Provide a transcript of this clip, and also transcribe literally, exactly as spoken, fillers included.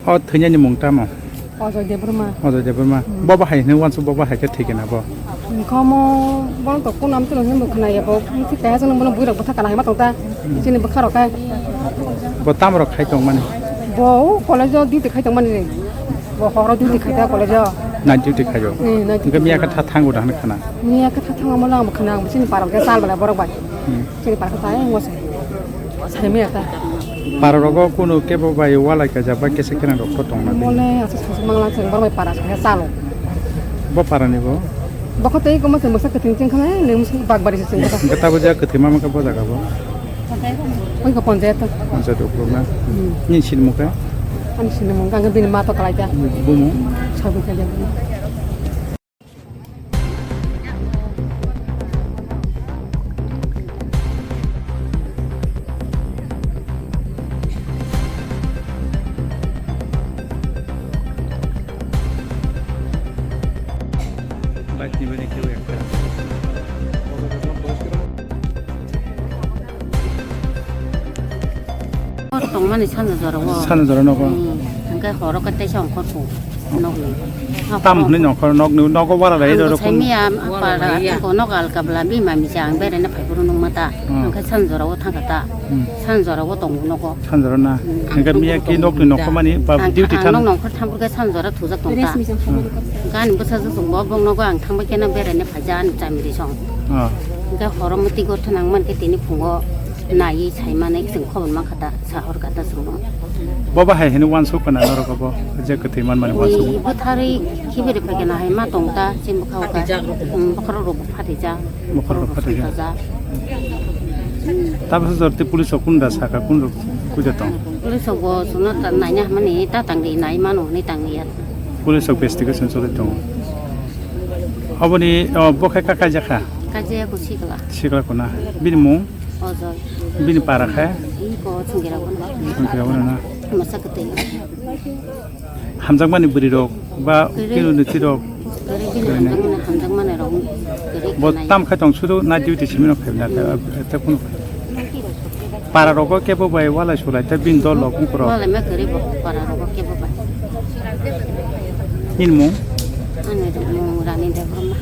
O thwinani mung tamo? Ojoy Debbarma. Ojoy Debbarma. Hmm. Bo bahai hwnwi uansuk bo bahai khe thwikhe na bo? Wngkha omo, bono to kunu amtwino hwnwi bo khwnaya bo. Wngkhe keha chwng bono buirok bwtha kana hai ma tong ta. Hmm. Chini bwkha rok khe. Bo tamo rok khai tong mani? Bo college o duty khai tong mani. Bo horo duty khai ta college o. Night duty khai o? Hmm, night duty. Hwnkhe miya khe tha thango da hwnwi khna? Miya khe tha thango omo lang bo khna ang bo chini para rok khe chal bwlai borok bai. Hmm. Chini para khe tai wngma se. Saimaya ta. Para rogo kunu kebo bai walai kaijak ba kesa kereng rok pho tongna bini. Mole asa sasu mangla chwng borok bai para se chalo. Bo para ni bo? Bo kho tei komo se mwsa kwthwng chwng kha le, le mwsa bakbari se chwng kha. Hwnkhe tabo je kwthwima mankha bo jaga bo? Oi ko ponjayat. Ponjayat uklok na? Hmm. Nini sinimung khe? Ani sinimung khe ang bini ma to kalai ta. Bumung? Sabu khe. Bike ni bini kebo ekta. Hor tongmani sana jora o. Sana jora nogo. Hmm, hingke horo kete song kor po. Nogni. Tam hwnwi nongkhor, nogni, nogo wara lai rw rw. Saimia para ko nog alka bla bima misa ang berene phai buru nung mata. Hmm. Ang khe san jora o thangkha ta. Hmm. San jora o tong nogo. San jora na. Hmm. Ang khe miya ki nogni nongkhor mani ba duty thang. Ang nog nongkhor thang khe san jora thujak tong ta. Hmm. Gani bwsa jwk bo bong nogo ang thang bai khe na berene phai ja ani chamiri song. Ah. Ang khe horo muti gor thanang man khe tini phungo nai sai mane chwng khobor ma kha ta. Sahor kata sung. Bo bahai hino uansuk kana norok bo je kwthwi man mani uansuk. Ui, bwtharwi khibiri phaikhe na hai ma tong ta, chini bwkha o ka. Um, bokhorok rok bo phatijak. Bokhorok rok phatijak. Tabasa jor te police rok kunda saka kun rok kuja tong. Police rok bo chwngno ta naina hamani ta tangdi nai mano hwnwi tangdi ya. Police rok investigation choli tongo. Oboni, oh, bo khe ka kaijak kha? Kaijak ya ko sikla. Sikla kuna. Bini mung? Ojoy. Bini para khe? Iko chungira bono. Chungira bono na. Masa kwtwi. Hamjakmani bwrwi rok ba kero ni tirok. Kwrwi bini hamjakmani, hamjakmani rok kwrwi. Bo khwnai. Tam khai tong sudu na duty simi rok khai na te, te kuno. Para rogo kebo bai walai sulai te bini dol rok bukro. Walai ma kwrwi bo para rogo kebo bai. Nini mung? Ani mung Rani Debbarma.